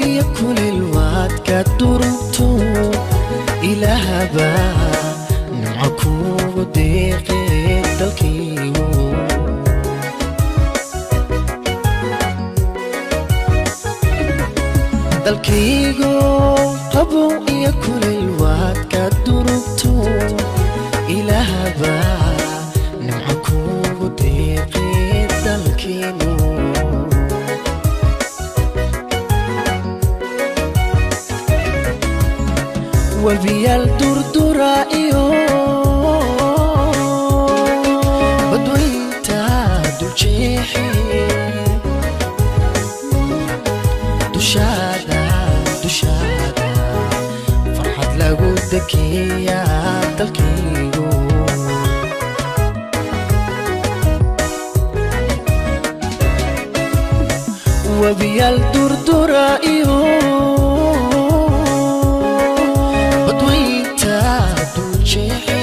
Iyo kulil waad ka durugto, Ilaahba nimco kuugu deeqee dalkaygu. Dalkaygu, qabow iyo kulil waad ka durugto, Ilaahba nimco kuugu deeqee dalkiinu. Webiyaal durdura iyo badweynta duljeexi dushaada, dushaada farxad lagu dekeeyaa dalkaygu. Webiyaal durdura iyo badweynta duljeexi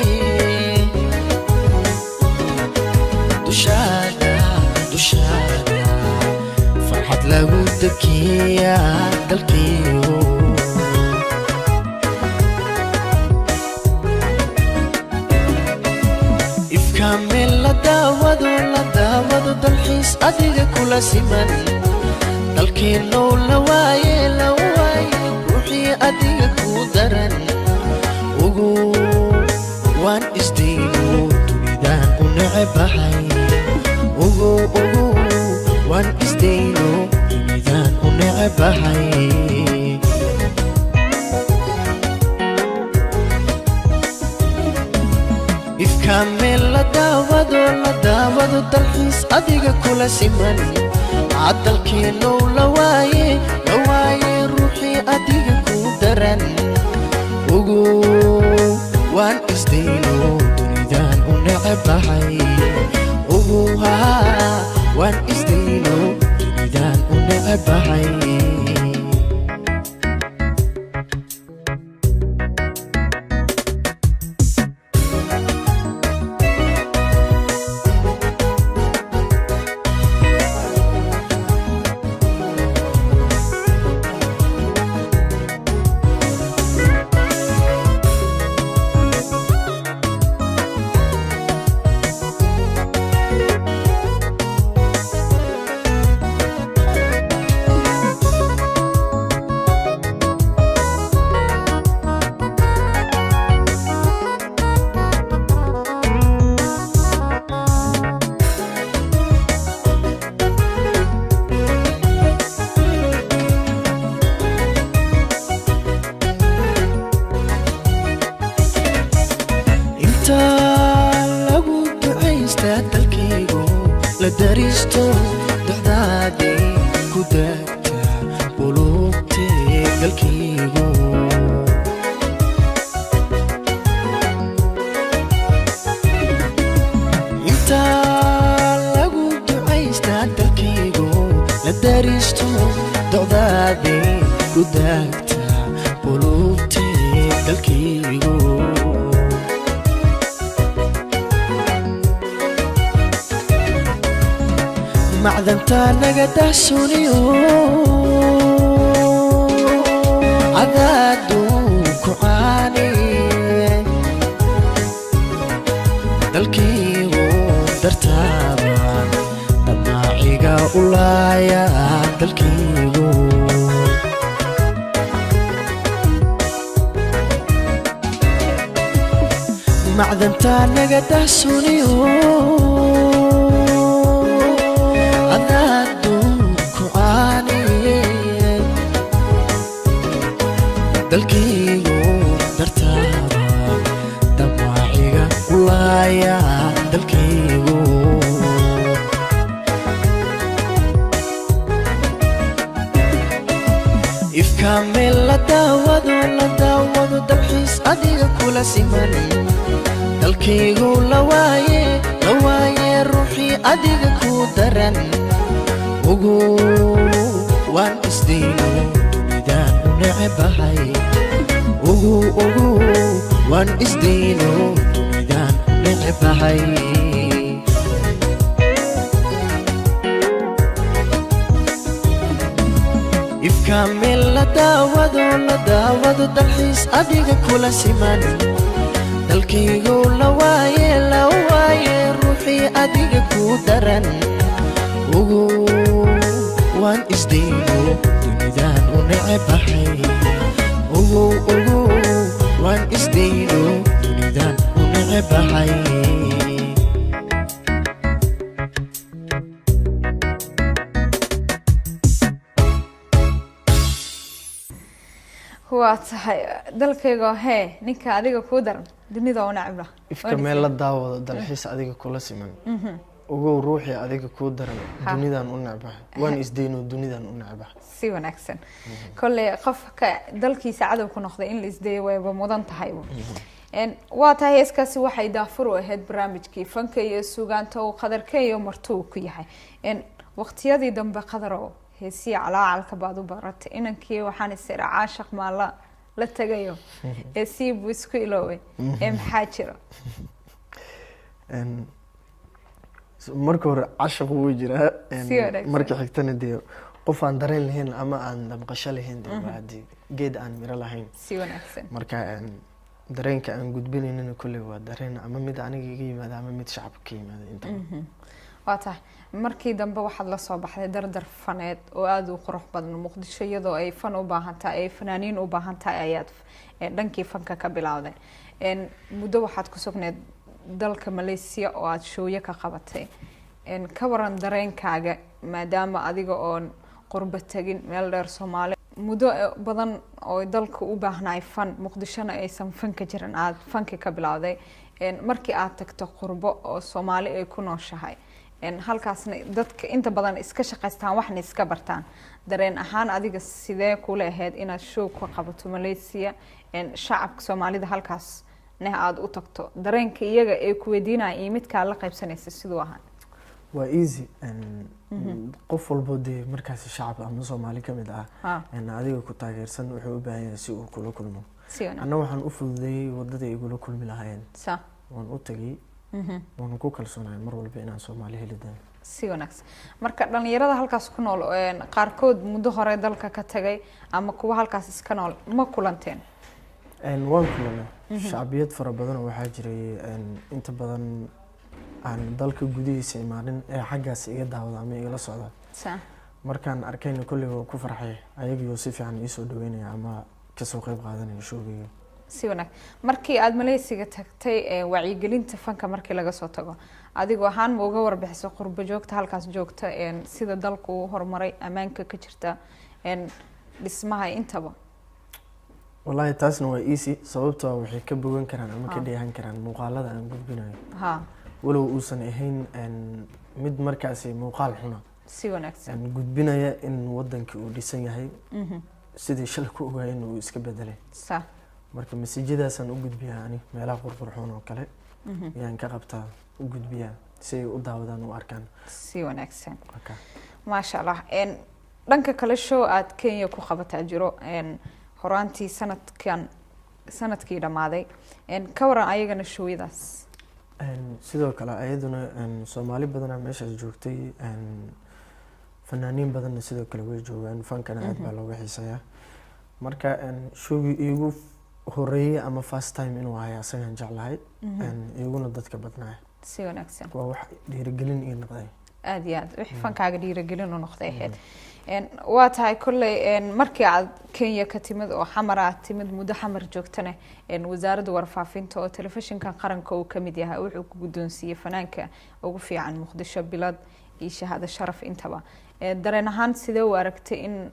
dushaada, dushaada farxad lagu dekeeyaa dalkaygu. Ifka meel la daawado, la daawado, dalxiis adiga kula siman, dalkeennow la waaye, la waaye ruuxii adiga ku daran. Ugu waan isdayno, dunidaan u necebahay. Ugu, ugu waan isdayno, dunidaan u necebahay. Ifka meel la daawado, la daawado, dalxiis adiga kula siman, dalkeennow la waaye, la waaye ruuxii adiga ku daran. Ugu waan isdayno, dunidaan u necebahay. Ugu haa waan isdayno, dunidaan u necebahay. Inta lagu ducaystaa dalkaygu, la daristo docdaadii ku daagta qulubtee dalkaygu. Inta lagu ducaystaa dalkaygu, la daristo docdaadii ku daagta qulubtee dalkaygu. Macdanta naga dahsuniyo cadaadu ku caani dalkaygu, dartaaban damaaciga u laaya dalkaygu. Macdanta naga dahsuniyo cadaadu ku caani dalkaygu, dartaaba damaaciga u laaya dalkaygu. Ifka meel la daawado, la daawado, dalxiis adiga kula siman, dalkaygu la waaye, la waaye ruuxii adiga ku daran. Ugu waan isdayno, dunidaan u necebahay. Ugu, ugu waan isdayno, dunidaan u necebahay. Ifka Ifka meel la daawado, la daawado, dalxiis adiga kula siman. Dalkaygow, la waaye, la waaye ruuxii adiga kuu daran. Ugu waan isdayno, dunidaan u necebahay. Ogow, ogow, waan isdayno, dunidaan u necebahay. Waa tahay, dalkayga hee, ninka adiga kuu daran dunida u nacibla. Ifka meel la daawado, dalxiis adiga kula siman, ogow ruuxii adiga kuu daran, dunidan u necbahay, waan isdayno, dunidan u necbahay. Si wanaagsan. Kolley qofka dalkiisa cadow ku noqday in la isdayo wayba mudan tahay. Waa tahay, heeskaasi waxay daafur u ahayd barnaamijkii fanka iyo suugaanta uu Qadarka iyo marti uu ku yahay. Waqtiyadii dambe, Qadarow, heesiya calaacalka baad u baratay. Inankii waxaan isira caashaq maa la tagayo ee sii buu isku iloobay ee maxaa jiro? Marka hore cashaq wuu jiraa. Si wanaagsan. Marka xigtana dee qof aan dareen lahayn ama aan damqasho lahayn dee waa dee geed aan miro lahayn. Si wanaagsan. Marka dareenka aan gudbinaynana kolley waa dareen ama mid aniga iga yimaada ama mid shacabka ka yimaada intaba. Waa tahay, markii dambe waxaad la soo baxday dardar faneed oo aada u qurux badan. Muqdisho iyadoo ay fan u baahan tahay, ay fanaaniin u baahan tahay, ayaad dhankii fanka ka bilowday. Muddo waxaad ku sugneed dalka Malaysia oo aada showyo ka qabatay. Ka waran dareenkaaga, maadaama adiga oon qurbo tegin meel dheer, Soomaali muddo badan oo dalka u baahnaay fan, Muqdishona aysan fan ka jirin, aada fanki ka bilowday? Markii aad tagto qurbo oo Soomaali ay ku nooshahay, halkaasna dadka inta badan iska shaqaystaan, waxna iska bartaan, dareen ahaan adiga sidee kula ahayd inaad show ka qabato Malaysia, shacabka Soomaalida halkaas neh aada u tagto, dareenka iyaga ay ku weydiinaya iyo midkaa la qaybsanaysa siduu ahaa? Waa easy. Qof walbo dee markaasi shacab ama Soomaali ka mid ah adiga ku taageersan wuxuu u baahan yahay si uu kula kulmo. Si wanaagsan. Anna waxaan u fududeeyey wadada ay igula kulmi lahaayeen. Waan u tagay, waan ku kalsoonahay mar walba inaan Soomaali heli doono. Si wanaagsan. Marka dhalinyarada halkaas ku nool, qaarkood muddo hore dalka ka tagay ama kuwa halkaas iska nool, ma kulanteen? Waan kulanay. Shacbiyad fara badan oo waxaa jiray inta badan aan dalka gudihiisa imaanin ee xaggaas iga daawada ama igala socda. Markaan arkayna kolley waa ku farxay, ayagiyo si fiican iisoo dhaweynaya ama kasoo qeyb qaadanaya showgayga. Si wanaag. Markii aada Maleysiga tagtay, wacyigelinta fanka markii laga soo tago, adigu ahaan ma uga warbixiso qurbo joogta halkaas joogta sida dalku u horumaray, ammaanka ka jirta, dhismaha intaba? Wallaahi taasna waa easy, sababtoo waxay ka bogan karaan ama ka dheehan karaan muuqaalada aan gudbinayo, walow uusan ahayn mid markaasi muuqaal xuna. Si wanaagsan. Gudbinaya in wadankii uu dhisan yahay, sidii shalay ku ogaayeen uu iska bedelay. Marka message-yadaasaan u gudbiyaa ani, meelaha qurqurxoon oo kale ayaan ka qabtaa, u gudbiyaa si ay u daawadaan, u arkaan. Si wanaagsan. Okay. Maasha Allah. Dhanka kale, show aad Kenya ku qabataa jiro horaantii sanadkan, sanadkii dhammaaday. Ka waran ayagana showyadaas? Sidoo kale ayaduna Soomaali badanaa meeshaas joogtay, fanaaniin badanna sidoo kale way joogaan, fankana aad baa looga xiiseeyaa. Marka showgii iigu horeeyey ama first time inuu ahay asagaan jeclahay, iiguna dadka badnaay. Si wanaagsan. Waa wax dhiirigelin ii noqday. Aada iyo aad wixii fankaaga dhiirigelin u noqday ahayd. Waa tahay, kolley markii aad Kenya ka timid oo Xamar aad timid, muddo Xamar joogtane, Wasaaradda Warfaafinta oo telefishinka qaranka uu kamid yahay wuxuu ku guddoonsiiyey fanaanka ugu fiican Muqdisho, bilad iyo shahaado sharaf intaba. Dareen ahaan sidee u aragtay in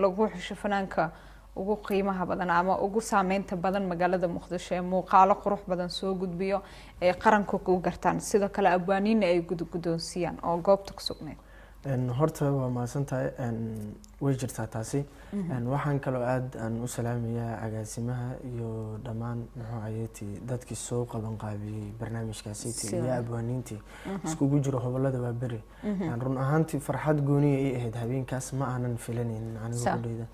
lagu xusho fanaanka ugu qiimaha badan ama ugu saameynta badan magaalada Muqdisho ee muuqaalo qurux badan soo gudbiyo, ee qaranka ku gartaan, sidoo kale abwaaniina ay guddoonsiiyaan oo goobta ku sugnayd? Horta waa mahadsan tahay. Way jirtaa taasi. Waxaan kaloo aad aan u salaamayaa agaasimaha iyo dhammaan muxuu ahayeeti dadkii soo qaban qaabiyey barnaamijkaasi iyo abwaaniintii iskugu jiro hobolada Waaberi. Run ahaantii farxad gooniya ii ahayd habeenkaas, ma aanan filanaynin aniga qudheyda.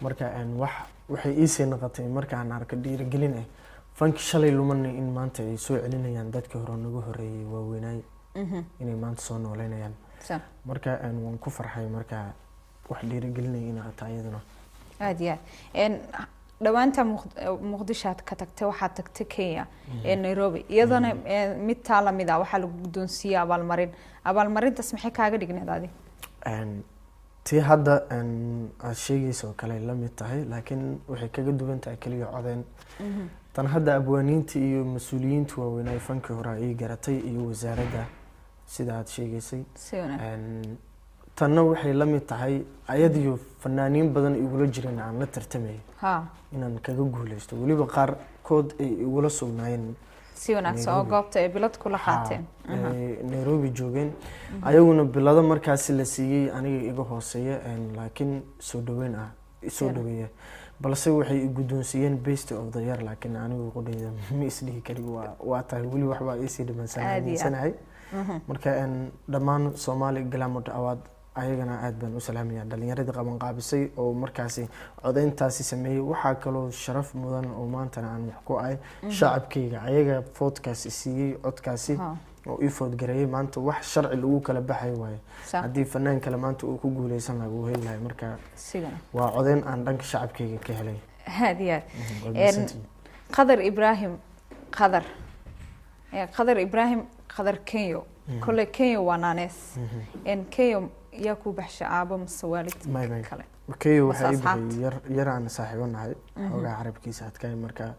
Marka wax waxay iisii noqotay markaan arko dhiirigelin ah fanki shalay lumanay in maanta ay soo celinayaan dadkii hore naga horeeyey waaweynaay, inay maanta soo nooleynayaan. Marka waan ku farxay, marka wax dhiirigelinaya inay qabtaa iyaduna. Aad iyo aad. Dhowaanta Muqdisho aad ka tagtay, waxaad tagtay Kenya ee Nairobi, iyadana mid taa lamid ah waxaa lagu guddoonsiiyey abaalmarin. Abaalmarintaas maxay kaaga dhigneed adi? Tii hadda aad sheegaysa oo kale la mid tahay, laakiin waxay kaga duwan tahay keliya codeen. Tan hadda abwaaniinta iyo mas-uuliyiinta waaweyn ay fankii hore ay garatay iyo wasaaradda, sida aad sheegaysay. Si wanaag. Tanna waxay la mid tahay ayadiyo fanaaniin badan igula jireen aan la tartamayay inaan kaga guuleysto, weliba qaarkood ay igula sugnaayeen. Si wanaagsan oo Nairobi. Goobta ay bilad kula qaateen. Ay Nairobi joogeen, ayaguna bilado markaasi la siiyey aniga iga hooseeya, laakiin soo dhaweyn ah soo dhaweeya, balse waxay i guddoonsiiyeen best of the year, laakiin anigu qudhayda ma isdhihi kari waa tahay, weli waxbaa iisii dhimansan Aad iyo aad. aaminsanahay. Marka dhammaan Somali Glamour Award ayagana aad baan u salaamaya, dhalinyaradii qabanqaabisay oo markaasi codeyntaasi sameeyey. Waxaa kaloo sharaf mudan oo maantana aan wax ku ahay shacabkayga, ayaga vote-kaasi siiyey codkaasi oo ii vote gareeyay. Maanta wax sharci lagu kala baxay waaye. Haddii fanaan kale maanta uu ku guuleysan lahaa, wuu heli lahay. Marka waa codeyn aan dhanka shacabkayga ka helay. Aad iyo aad. Waa mahadsantihiin. Qadar Ibraahim Qadar, Qadar Ibraahim Qadar Kenyo, kole Kenyo waa naanees. Kenyo yaa ku baxsha, aabo mase waalid May. kale? Keyo Mase waxaa ii asxaabta? baxay yar yar aan saaxiibo nahay, xoogaa carabkiisa adkaay, marka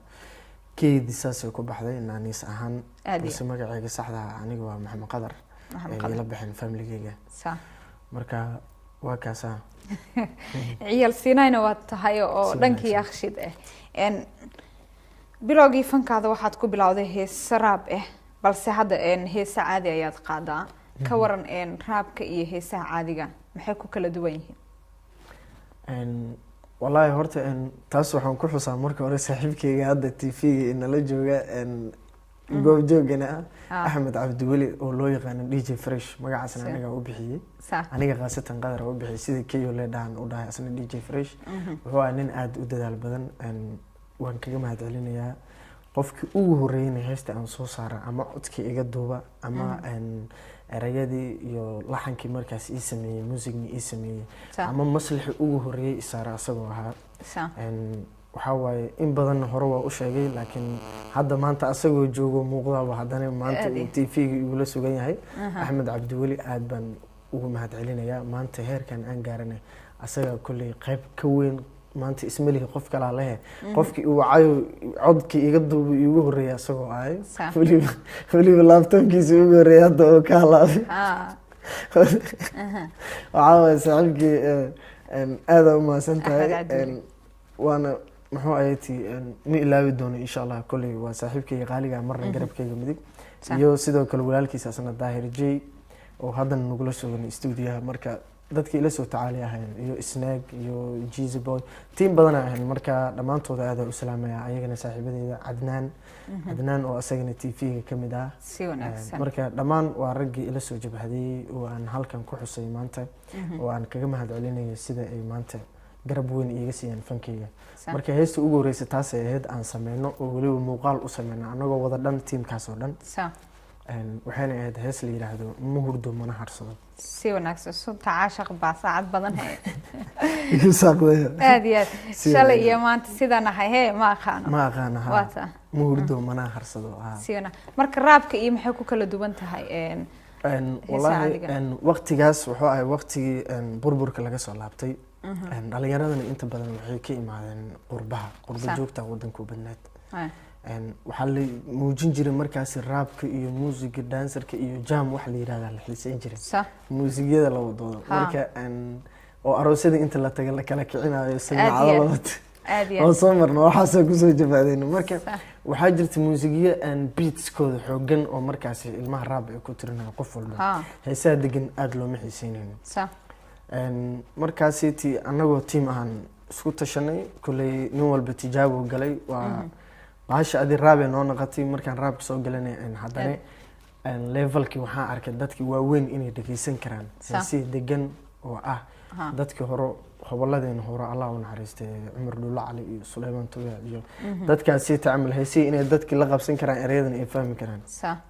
keydii saasay ku baxday naaniis ahaan. Aad iyo Balse magacayga saxda ah aniga waa Maxamed Qadar. Maxamed Ay Qadar. ila baxeen familigeyga. Marka waa kaasaa. Ciyaal siinayna waad tahay oo Si dhankii wanaagsan. Yaaqshid ah. Bilowgii fankaada waxaad ku bilowday heese rap ah, balse hadda heese caadi ayaad qaadaa. Ka waran rap-ka iyo heesaha caadiga, maxay ku kala duwan yihiin? Wallaahi horta taas waxaan ku xusaa marka hore saaxiibkeyga hadda TV-ga inala jooga, goob joogana ah, Axmed Cabdiweli oo loo yaqaano DJ Fresh, magacaasna aniga u bixiyey. Aniga khaasatan Qadar u bixiyey, sida Keyo leedhahan u dhahay asna DJ Fresh. Wuxuu ahaa nin aada u dadaal badan, waan kaga mahad celinayaa. Qofkii ugu horreeyeyna heesta aan soo saara ama codkii iga duuba ama erayadii iyo laxankii markaas ii sameeyey, muusigni ii sameeyey ama maslixii ugu horreeyey isaara asagoo ahaa. Waxaa waaye in badanna hore waa u sheegay, laakiin hadda maanta asagoo joogo muuqdaaba haddana maanta Aad uu iyo. TV-ga igula sugan yahay. Axmed Cabdiweli aad baan ugu mahad celinayaa. Maanta heerkan aan gaaranay asaga kolley qayb ka weyn. Maanta ismalihi qof kalaa lehe, qofkii uu wacayo codkii iga duubay iigu horreeyay asagoo ahay. Weliba laptop-kiisa ugu horreeyay hadda oo ka halaabay. Waxaa waaye saaxiibkii, aada u mahadsan tahay. Axmed Cabdiweli. Waana muxuu ahaytii, ma ilaawi doono insha Allah. Kolley waa saaxiibkayga qaaliga, marna garabkayga midig, iyo sidoo kale walaalkiisa asna Daahir J oo haddana nagula sugan stuudiyaha. Marka dadkii ila soo tacaali ahayn iyo Snaag iyo Jeezy Boy, tiim badan ahayn. Marka dhammaantooda aada u salaamaya, ayagana saaxiibadeeda Cadnaan, Cadnaan oo asagana TV-ga ka mid ah. Si wanaagsan. Marka dhammaan waa raggii ila soo jabhadeeyey oo aan halkan ku xusay maanta oo aan kaga mahad celinayo sida ay maanta garab weyn iiga siiyeen fankeyga. Marka heesta ugu horeysa taasay ahayd aan sameyno oo weliba muuqaal u sameyno annagoo wada dhan, tiimkaas oo dhan. Waxayna ahayd hees la yidhaahdo "Ma hurdo mana harsado". Si wanaagsan. Sunta caashaq baa saacad badan he. Igu saaqdaya. Aad iyo aad. Si Shalay wanaagsan. iyo maanta sidaan ahay hee ma aqaano. Ma aqaano ha. Waa taa. Ma hurdo mana harsado ha. Si wanaag. Marka rap-ka iyo maxay ku kala duwan tahay heesaha Wallaahi caadiga? Waqtigaas wuxuu ahay waqtigii burburka laga soo laabtay. Dhalinyaradana inta badan waxay ka imaadeen qurbaha, qurba joogta wadanka u badnaad. Waxaa la muujin jiray markaasi rap-ka iyo muusiga dancer-ka iyo jam wax la yirahdaa la xiiseyn jiray, muusigyada la wadoodo. Marka oo aroosyada inta la taga la kala kicinayo, samiicado Aad iyo la aad. wato. Aad iyo Oo aad. soo marna waxaasoo kusoo jabaadayno. Marka waxaa jirta muusigyo aan beats-kooda xoogan oo markaasi ilmaha rap ay ku tirinayo qof walba. Heesaha degan aada looma xiiseynayno. Markaasi ti annagoo tiim ahaan isku tashanay, kolley nin walba tijaabo galay, waa bahasha adi rap ee noo noqotay. Markaan rap-ka soo galanay, haddana level-kii waxaan arkay dadkii waaweyn inay dhegeysan karaan heesihii degan oo ah dadkii hore Hobolladeena hore, Allah u naxariistay, Cumar Dhuulo Cali iyo Suleymaan Tubeec iyo dadkaasi tacamal, heesihii inay dadkii la qabsan karaan, ereyadan ay fahmi karaan.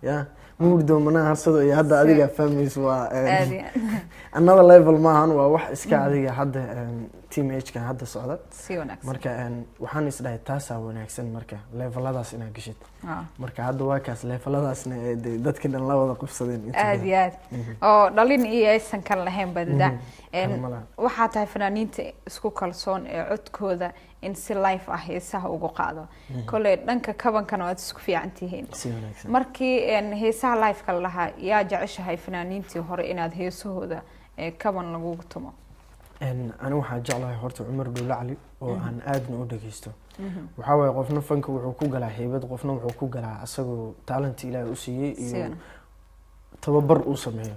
Ya mugdo manaha harsado iyo hadda adiga fahmayso waa Aad iyo aad. another level maahan, waa wax iska adiga hadda teenage-kan hadda socda. Si wanaagsan. Marka waxaan isdhahay taasaa wanaagsan, marka leveladaas inaad gashid. Marka hadda waa kaas leveladaasna ee dee dadka dhan la wada qabsadeen inta Aad badan. iyo aad, oo dhalin iyo aysan kan lahayn badida. Kala ma laha. Waxaa tahay fanaaniinta isku kalsoon ee codkooda in si live ah heesaha ugu qaado. Kolley dhanka kabankana waad isku fiican tihiin. Si wanaagsan. Markii heesaha live-ka la lahaa, yaa jeceshahay fanaaniintii hore inaad heesahooda kaban lagugu tumo? Ani waxaa jeclahay horta Cumar Dhuule Cali oo aan aadna u dhageysto. Waxaa waaye qofna fanka wuxuu ku galaa heybad, qofna wuxuu ku galaa asagoo talent Ilaahay u siiyey iyo tababar uu sameeyo.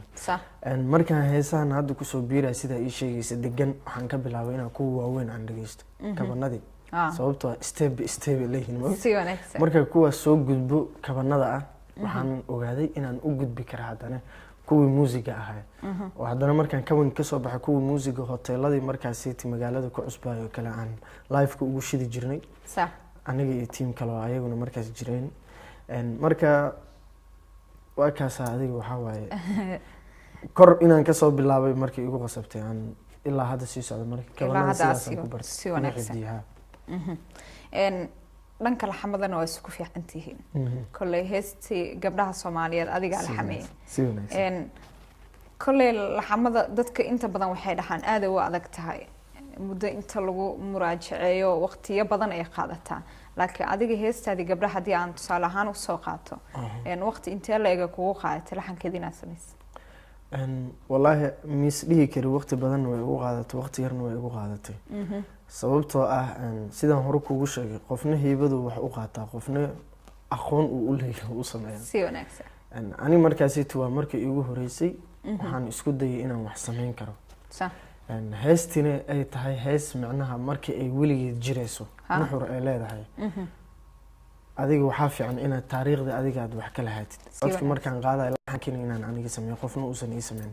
Markaan heesahan hadda kusoo biiraya, sidaa ii sheegaysa degan, waxaan ka bilaabay inaan kuwa waaweyn aan dhageysto kabanadii, sababtoo ah step by step ay leeyihiin, ma Si wanaagsan. Marka kuwaas soo gudbo kabanada ah, waxaan ogaaday inaan u gudbi kara haddana kuwii muusiga ahaa, oo haddana markaan kabanka kasoo baxay kuwii muusiga, hoteeladii markaasiti magaalada ku cusbaayo kale aan live-ka ugu shidi jirnay, aniga iyo team kale oo ayaguna markaas jireen. Marka waa kaasa, adiga waxaa waaye kor inaan kasoo bilaabay markii igu qasabtay aan ilaa hadda sii socdo. Marka Ilaa kabanada hadda aad sidaasaan ku bartay, si kuna wanaagsan. xifdiyay, haa. Dhanka laxamadana waa isku fiican tihiin. Kolley heestii gabdhaha Soomaaliyeed adigaa Si laxameeyay. wanaagsan, si wanaagsan. Kolley laxamada dadka inta badan waxay dhahaan aaday u adag tahay, muddo inta lagu muraajaceeyo waqtiyo badan ay qaadataa, laakiin adiga heestaadii gabdhaha haddii aan tusaale ahaan usoo qaato, waqti intee la ega kugu qaadatay laxankeeda inaad samaysa? Wallaahi mis dhihi kari waqti badanna way igu qaadatay, waqti yarna way igu qaadatay, sababtoo ah sidaan hore kugu sheegay, qofna hiibadu wax u qaataa, qofna aqoon uu u leeyahay u sameeya. Si wanaagsan. Ani markaasitu waa markii iigu horeysay waxaan isku dayay inaan wax sameyn karo. Heestina ay tahay hees micnaha markii ay weligeed jirayso, nuxur ay leedahay. Adiga waxaa fiican inaad taariikhda adiga aad wax ka lahaatid. Si Codka wanaagsan. markaan qaadayo, laxankiina inaan aniga sameeyo, qofna uusan ii sameyn.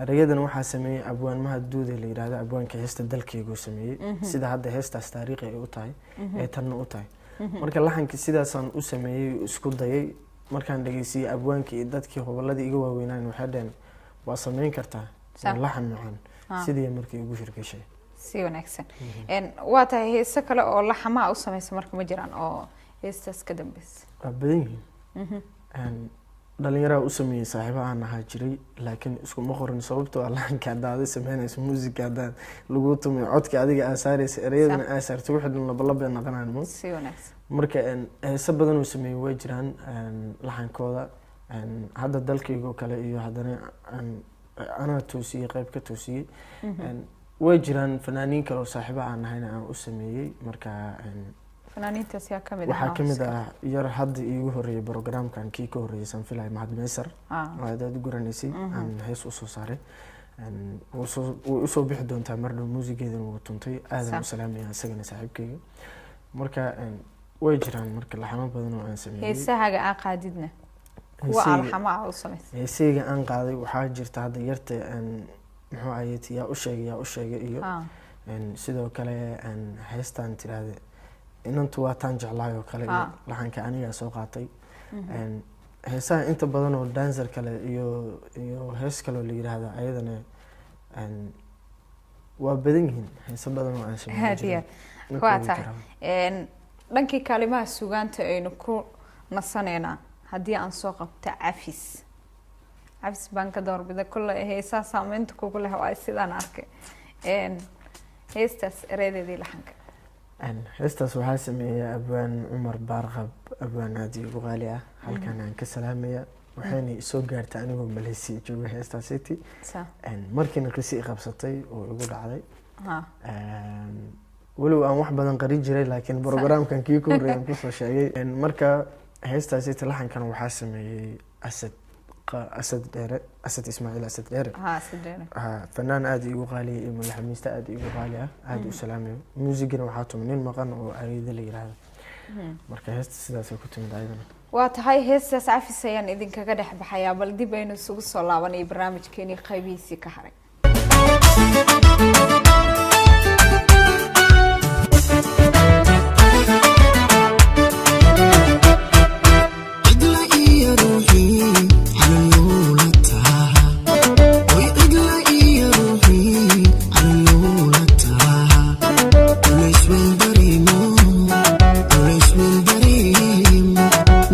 Erayadan waxaa sameeyey abwaan Mahad Duude la yidhaahdo, abwaanka heesta dalkeyguu sameeyey, sida hadda heestaas taariikhi ay u tahay ee tanna u tahay. Marka laxankii sidaasaan u sameeyey, isku dayay. Markaan dhageysiyey abwaankii iyo dadkii hobolladii iga waaweynaan, waxay dhaheen waa sameyn kartaa, waa laxan macaan. Sidii markii igu shirgashay. Si wanaagsan. Waa tahay, heeso kale oo laxamaa u sameysa marka ma jiraan oo heestaas ka dambeysa? Waa badan yihiin. Dhalinyaraha u sameeyey, saaxiibo aan ahaa jiray, laakiin iskuma qorin, sababtoo ah laxanka haddaa adi sameynayso, muusiga haddaad lagu tumay, codka adiga aa saaraysa, ereyadana aa saarto, wixii dhan labalabay noqonayaan mo. Si wanaagsan. Marka heeso badan uu sameeyey way jiraan laxankooda. Hadda dalkayga oo kale iyo haddana anaa toosiyey, qayb ka toosiyey. Way jiraan fanaaniin kale oo saaxiibo aan nahayna aan u sameeyey. Marka Fanaaniintaas yaa kamid? Waxaa kamid ah yar hadda iigu horreeyay programkan, kii ka horreeyay san filay, Mahad Meysar, oo aad aad u garanaysay, aan hees usoo saaray. Way usoo bixi doontaa mar dhow, muusigeedana wuu tuntay. Aadan u salaamaya isagana, saaxiibkeyga. Marka way jiraan marka laxamo badan oo aan sameeyey. Heesahaaga aa qaadidna, kuwa aa laxamo ah u samaysay? Heesayga aan qaaday waxaa jirta hadda yarta muxuu ahayt, yaa u sheegay, yaa u sheegay, iyo sidoo kale heestaan tiraahde inantu waa taan jeclaay oo kale, iyo laxanka anigaa soo qaatay. Heesaha inta badan oo dancer kale iyo hees kale oo la yiraahdo ayadana, waa badan yihiin heeso badan oo aan sameyn. Aad iyo aad, waa tahay. Dhankii kaalimaha sugaanta aynu ku nasaneynaa haddii aan soo qabto cafis, cafis baan ka doorbida. Kulle heesaha saameynta kugu leh waa sidaan arkay. Heestaas ereyadeedii, laxanka? Heestaas waxaa sameeyay abwaan Cumar Baarqab, abwaan aada igu qaali ah, halkan aan ka salaamaya. Waxayna isoo gaartay anigoo Malaysia jooga heestaas city, markiina qisi i qabsatay oo igu dhacday, walow aan wax badan qarin jiray, laakiin programkan kii ku horreeyay aan kusoo sheegay. Marka heestaas city laxankan waxaa sameeyey Asad, Asad Dheere, Asad Ismaaciil, Asad Dheere. Fanaan aada igu qaaliya iyo madaxamiiste aada igu qaali ah, aada u salaamayo. Muusigana waxaa tumay nin maqan oo Ariida la yiraahdo. Marka heesta sidaasay ku timid ayadana. Waa tahay, heestaas cafis ayaan idinkaga dhex baxayaa, bal dib aynu isugu soo laabanay barnaamijkeenii qaybihiisii ka haray. weyn dareemo, culays weyn dareemo,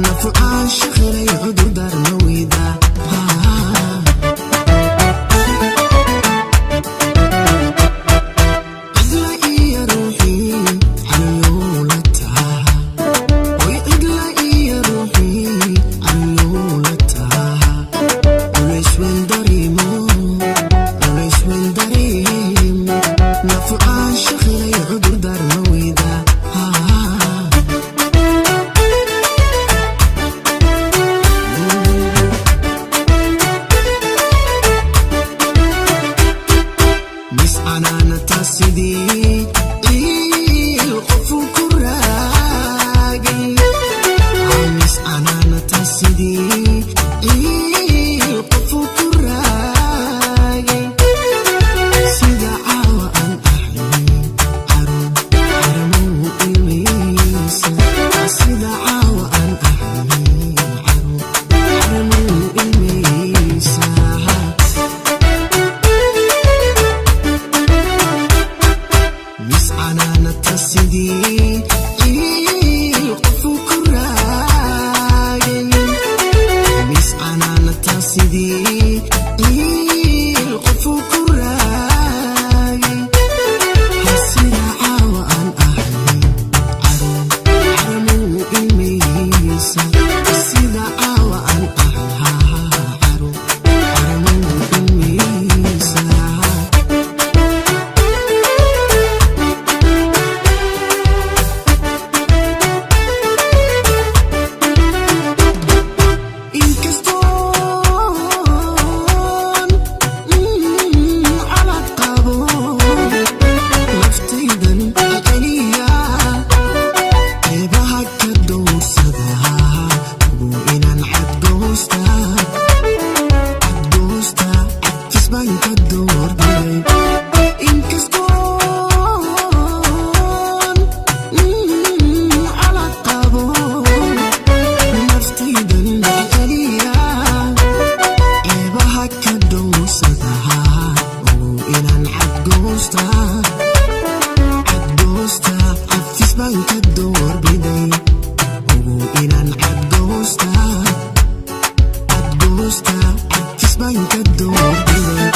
nafu caashaqilay cudurdaar ma weyda. Cidla iyo ruuxii caliyowla taha, oy cidla iyo ruuxii caliyowla taha, culays weyn dareemo, culays weyn dareemo, nafu caashaqilay cudurdaar ma weyda. Mis canaanata sidii ciil qofu ku raagay, mis canaanata sidii ciil qofu ku raagay, sida caawa aan ahay caru caramuu ilmaysa, sida caawa aan ahay caru caramuu ilmaysa. Mis canaanata sidii ciil qofu ku raagay, mis canaanata sidii ciil qofu ku raagay, sida caawa aan ahay caru caramuu ilmaysa, sida caawa aan ahay caru caramuu ilmaysa. Inkastoon calad qabo, naftaydan celiya ceebaha ka dowrsada, hubo inaan cadgoosta, cadgoosta, cadfis baan ka doorbiday. Inkastoon calad qabo, naftaydan celiya ceebaha ka dowrsada, ogow inaan cadgoosta, cadgoosta, cadfis baan ka doorbiday, ogow inaan cadgoosta, cadgoosta, cadfis baan ka doorbiday.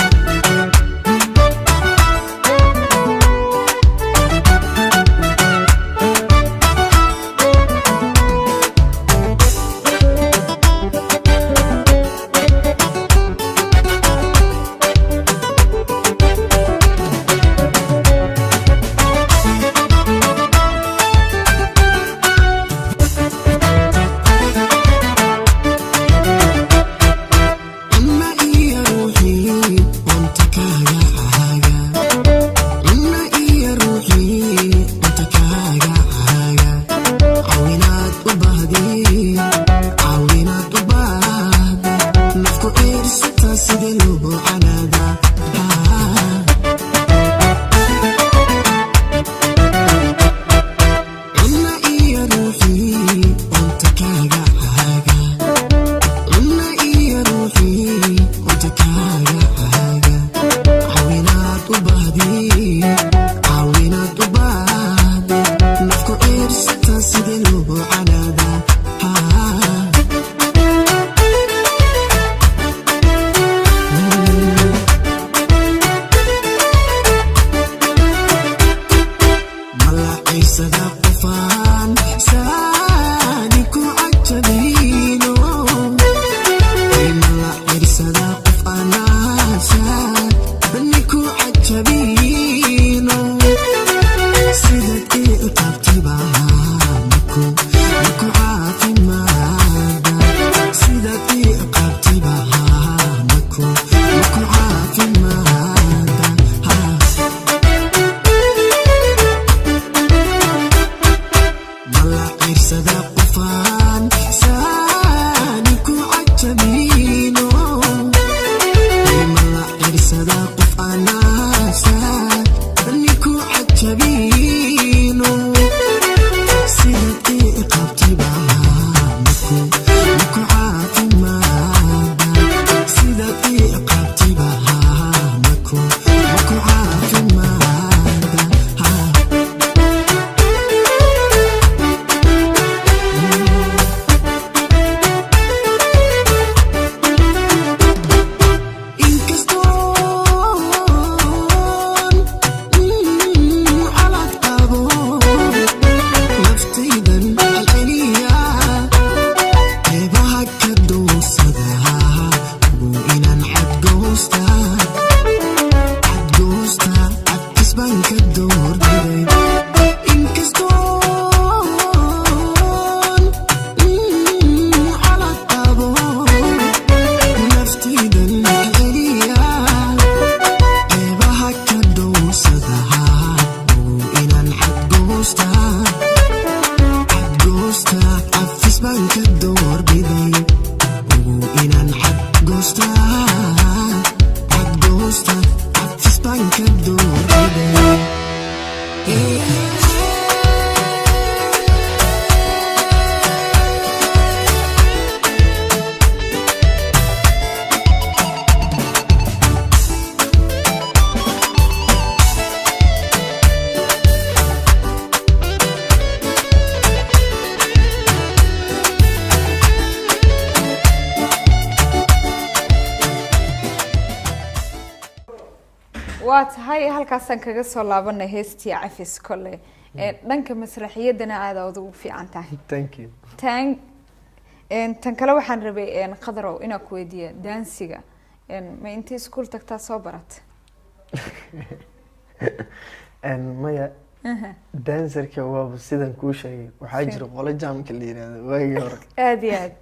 Cunna iyo ruuxii cunta kaaga caaga, cunna iyo ruuxii cunta kaaga caaga, caawinaad u baahdi, caawinaad u baahdi, nafku ciirsata sidee loo canaada. Cunna iyo ruuxii cunta kaaga caaga, cunna iyo ruuxii cunta kaaga caaga, caawinaad u baahdi, caawinaad u baahdi, nafku ciirsata sidee loo canaada. Malacaysada qofaan saani ku cajabino, ay malacirsada qof anaa saani ku cajabino, sidaad ii qabtiba maku maku caafimaada, sidaad ii qabtiba maku maku caafimaada. Waa tahay, halkaasaan kaga soo laabanay heestii Cafis. Kole dhanka masraxiyadana aada ugu fiican tahay. Thank you. Tan kale waxaan rabay, Khadarow, inaan ku weydiiya daansiga. Ma intii iskuul tagtaa soo barat? Maya, dancerka waaba sidan kuu sheegay, waxaa jira qolo jaamka la yiraahdo waagii hore. Aada iyo aad.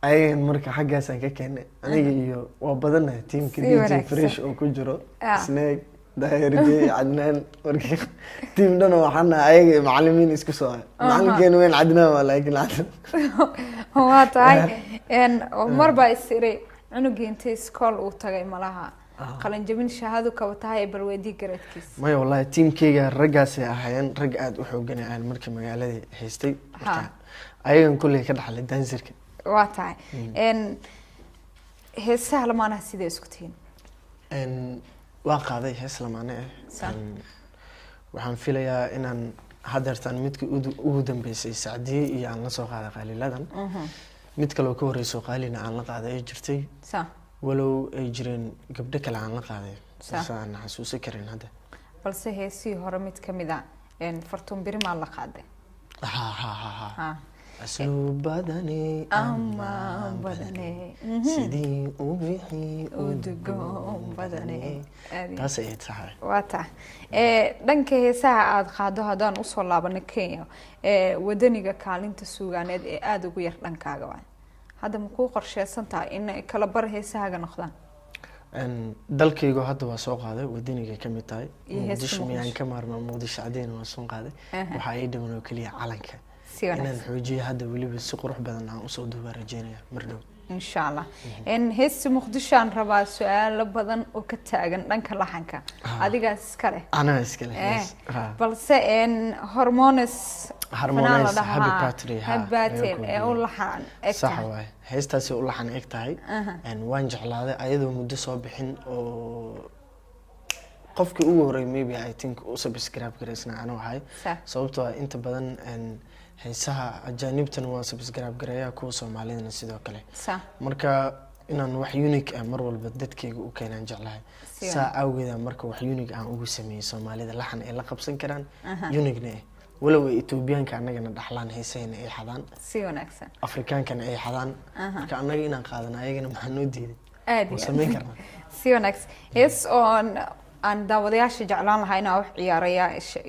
Ayagan marka xaggaasaan ka keenay aniga iyo waa badanahay tiimka Si DJ wanaagsan. Fresh oo ku jiro, Snake, Daahir J, Cadnaan. Marka tiim dhan waxaan nahay ayaga iyo macalimiin isku soo ah. Macalinkeena weyn Cadnaan waa, laakiin Cadnaan. Waa tahay. Mar baa is iri cunugii intii iskool uu tagay malaha qalinjabin shahaado kaba tahay, bal weydii garadkiisa. Maya, wallahi tiimkeyga raggaasay ahaayeen, rag aada u xoogan ahaayeen markii magaaladii haystay. Marka ayagan kulley ka dhaxlay dancerka. Waa tahay. Heesaha lamaanaha sidee isku tihiin? Waa qaaday hees lamaane ah. Waxaan filayaa inaan hadeertaan midkii ugu dambeysay Sacdiye iyo aan la soo qaaday Qaaliladan. Mid kaloo ka horeyso Qaalina aan la qaaday ay jirtay, walow ay jireen gabdho kale aan la qaaday, balse aan xasuusan karin hadda. Balse heesihii hore mid ka mid a, Fartuun Birimaa la qaaday. Ha ha ha ha. Ha. Asluub badane, amaan badane, sidii u bixi udgoon badane. Aad iyo Taas ay tahay. Waa tahay. Dhanka heesaha aada qaado haddaan usoo laabano Kenya, wadaniga kaalinta suugaaneed ee aada ugu yar dhankaaga waay. Hadda ma kuu qorsheysan tahay in ay kala bar heesahaaga noqdaan? Dalkaygu hadda waa soo qaaday, wadanigay ka mid tahay. Iyo heesta Muqdisho miyaan Muqdisho. ka maarmaa? Muqdisho cadeyna waa soo qaaday. Waxaa ii dhiman oo keliya calanka Si inaan wanaagsan. xoojiyo hadda, weliba si qurux badan aan usoo duubaa rajeynaya mar dhow. Insha Allah. Heesta Muqdishoaan rabaa su-aalo badan oo ka taagan dhanka laxanka. Adigaas iska leh? Anaa iska leh, yes. Ha. Balse Hormones Harmonize, fanaan la dhahaa, Happy Birthday, ha, Happy Birthday laga ee u koobiyey. laxan eg Sax tahay. Waay, heestaasi u laxan eg tahay. Waan jeclaaday ayadoo muddo soo bixin oo qofkii ugu horey maybe I think u subscribe garaysna anuu ahay, sababtoo ah inta badan heesaha ajaanibtana waa subscribe gareeyaa, kuwa Soomaalidana sidoo kale. Marka inaan wax unique ah mar walba dadkayga u keenaan jeclahay. Saa awgeeda marka wax unique aan ugu sameeyey Soomaalida, laxan ay la qabsan karaan, unique-na ah, walow ay Etoobiyaanka annagana dhaxlaan, heesahayna ay xadaan, Si wanaagsan. Afrikaankana ay xadaan. Marka annaga inaan qaadano ayagana maxaa noo diiday? Aad Waan iyo samayn aad. karnaa. Si wanaagsan. Hees oon aan daawadayaasha jeclaan lahaa inaa wax ciyaaraya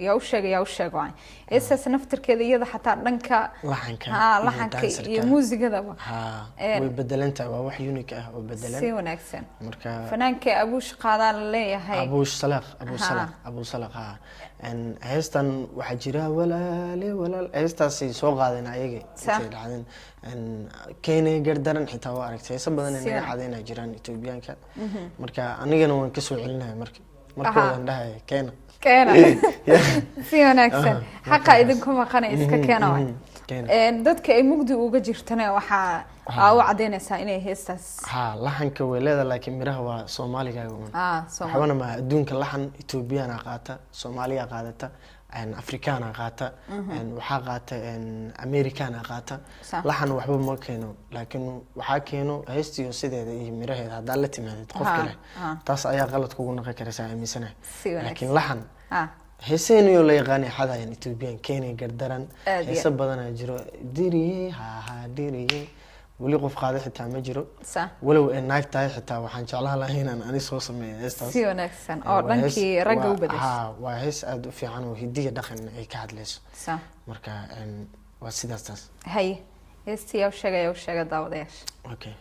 yaa u sheega, yaa u sheeg waay heestaas naftirkeeda iyada xataa dhanka laxanka ha iyo laxanka dancerka. Iyo muusigadaba. Ha, way bedelan tahay, waa wax unique ah oo bedelan. Si wanaagsan. Marka fanaanka Abuush qaadaa la leeyahay. Abuush Salaq, Abu Ha. Salaq, Abu Salaq, ha. Heestan waxaa jira walaale walaal, heestaasay soo qaadeen ayaga intay dhacdeen. Kenya gardaran xitaa waa aragtay heesa badan ay Si naga wanaagsan. xadeen jiraan Etoobiyaanka. Marka anigana waan kasoo celinaya marka markoodan dhahaya keena. Keena, si wanaagsan. Xaqa idinku maqana iska keena waay. Keena. Dadka ay mugdi uga jirtana waxaa aa u cadeynaysaa inay heestaas Ha, laxanka way leedahay, laakiin miraha waa Soomaaligaaga un. Soomaali. Waxbana ma adduunka laxan Etoobiyana qaata, Soomaaliya qaadata, Afrikaana qaata, waxaa qaata, Amerikaana qaata. Laxan waxba ma keeno, laakiin waxaa keeno heestiyo sideeda iyo miraheeda haddaa la timaadid qof kale, taas ayaa qalad kugu noqon karaysaa aaminsanahay. Si wanaagsan. Laakiin laxan heeseeniyoo la yaqaanay xadayan Ethoobiyan, Kenya gardaran. Aad iyo Heese badanaa jiro, diriye ha ha diriye, weli qof qaada xitaa ma jiro. Walow ay naag tahay xitaa waxaan jeclaan lahaa inaan ani soo sameeyo heestaas. Si wanaagsan oo Waa dhankii ragga u bedeshay. Haa, waa hees aada u fiican oo hidiga dhaqan ay ka hadlayso. Marka waa sidaas taas. Haye, heestii yaa u sheega, yaa u sheega daawadayaasha. Okay.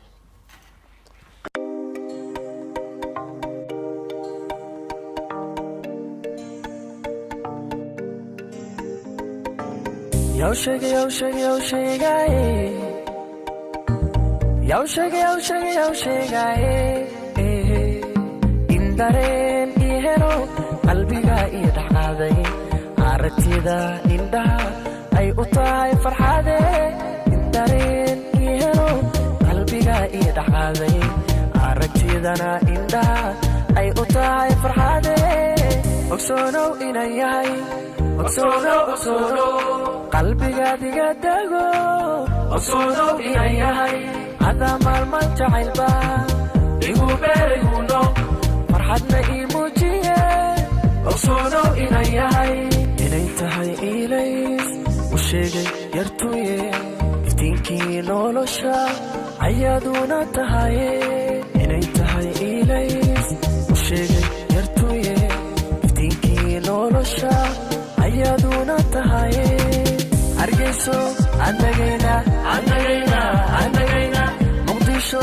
Yow sheega, yow sheega, yow sheegaye. Yow sheega, yow sheega, yow sheegaye. In dareen ii helo qalbiga ii dhexqaaday, aragtida indhaha ay u tahay farxade. In dareen ii helo qalbiga ii dhexqaaday, aragtidana indhaha ay u tahay farxade. Ogsoonow inan yahay, ogsoonow, ogsoonow, qalbigaadiga dego. Ogsoonow inan yahay adaa maalmaan jacaylba igu beerayuno, farxadna ii muujiye. Ogsoonow inan yahay, inay tahay ilays u sheegay yartuye, iftiinkii nolosha ayaaduna tahaye. Inay tahay ilays u sheegay yartuye, iftiinkii nolosha ayaaduna tahaye. Hargeyso andagayna, andagayna, andagayna. Muqdisho